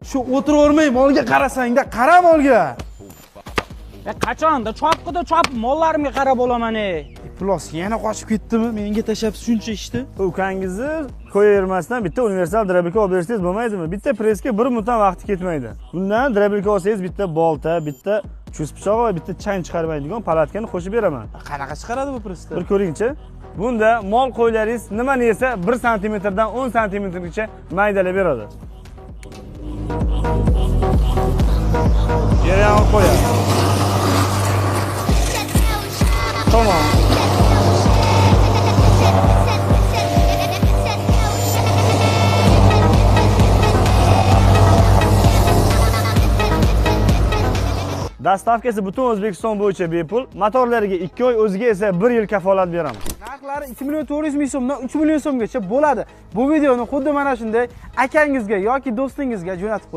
Shu o'tiravermay molga qarasangda, qara molga. Qachonda chopqida chopib mollarimga qarab olaman ey. Iflos yana qochib ketdimi? Menga tashlab shuncha ishni. Ukangizni qo'yavermasdan bitta universal дробилка olib bersangiz bo'lmaydimi? Bitta pressga bir minutdan vaqti ketmaydi. Bundan дробилка olsangiz bitta bolta, bitta chust pichog'i va bitta chang chiqarmaydigan palatkani qo'shib beraman. Qanaqa chiqaradi bu pressda? Bir ko'ringchi. Bunda mol qo'ylaringiz nimani yesa 1 santimetrdan 10 santimetrgacha maydalab beradi. Jarayon qo'yadi. Tamom. Dastavkasi butun O'zbekiston bo'yicha bepul, motorlariga 2 oy, o'ziga esa 1 yil kafolat beramiz. Narxlari 2 million 400 ming so'mdan 3 million so'mgacha bo'ladi. Bu videoni xuddi mana shunday akangizga yoki do'stingizga jo'natib qo'ying.